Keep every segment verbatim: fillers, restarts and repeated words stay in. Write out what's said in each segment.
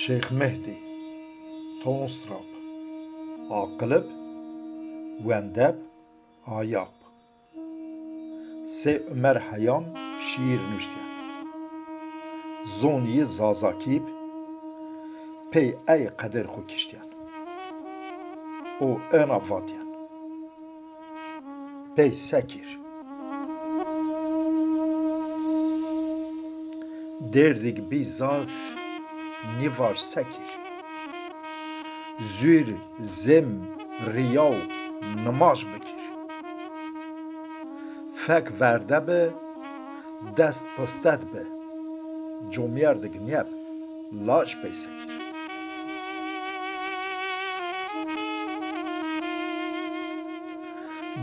Şêx Mehdî, Toonstrap, aqilib, wendeb, ayab. Sey Umer Heyan şîîr nuştîyen. Zon yi zazakî bi, pey ey qeder xo kiştîyen. O ena vatîyen. Pey sekir. Dêrdig bî zaf, nîvaj sekir. Zûr, zêm, riyaw, nimaj bikir. Fek verde bi, dest pisted bi. Comîyerdig nîyeb, laj peyse kir.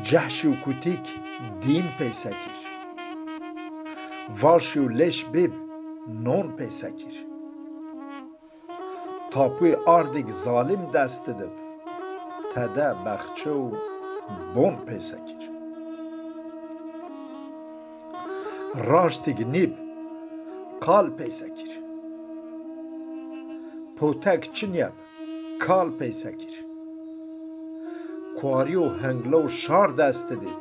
Cehş û kutîk dîn peyse kir. Varş û leş bib, non peyse kir. Tapûy ardig zalim dest dib, tede bexçe û bon peyse kir. Raştig nîb, qal peyse kir. Potek çinîyeb, kal peyse kir. Kuarî û hinglo şar dest dib,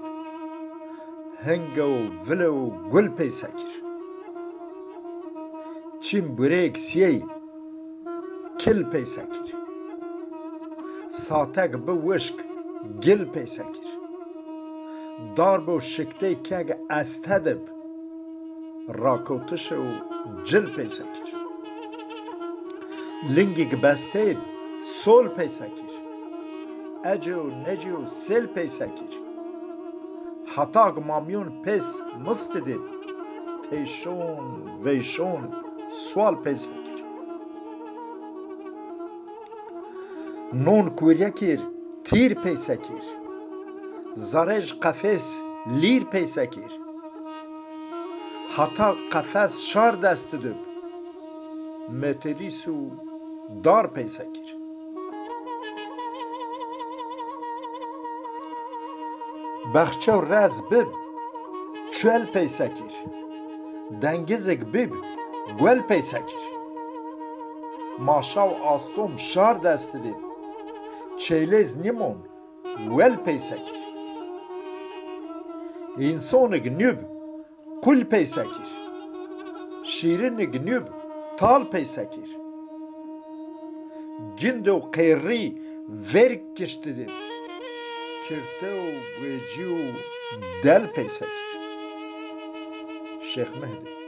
hinge û vile û gul peyse kir. Çim burêk siyey, kil peyse kir. Satek bi wişk, gil peyse kir. Darb û şiktey keg este dib, rakewtiş û cil peyse kir. Lingig bestey bi, sol peyse kir. Ecê û necê û sêl peyse kir. Hetak mamyon pês mistidê bi, teyşon, veyşon, sual peyse kir. Non kurye kir, tîr peyse kir. Zarej qefes lîr peyse kir. Hata qefes şar dest dib, meterîs û dar peyse kir. Bexçew rez bib, çuel peyse kir. Dengizig bib, guel peyse kir. Maşaw astom şar dest dib, çeylêz nîmon, wel peyse kir. Însonig nûb, qul peyse kir. Şîrinig nûb, tal peyse kir. Gindo qêrrî verg kiştidib, kirte û guecî û del peyse kir. Şêx Mehdî.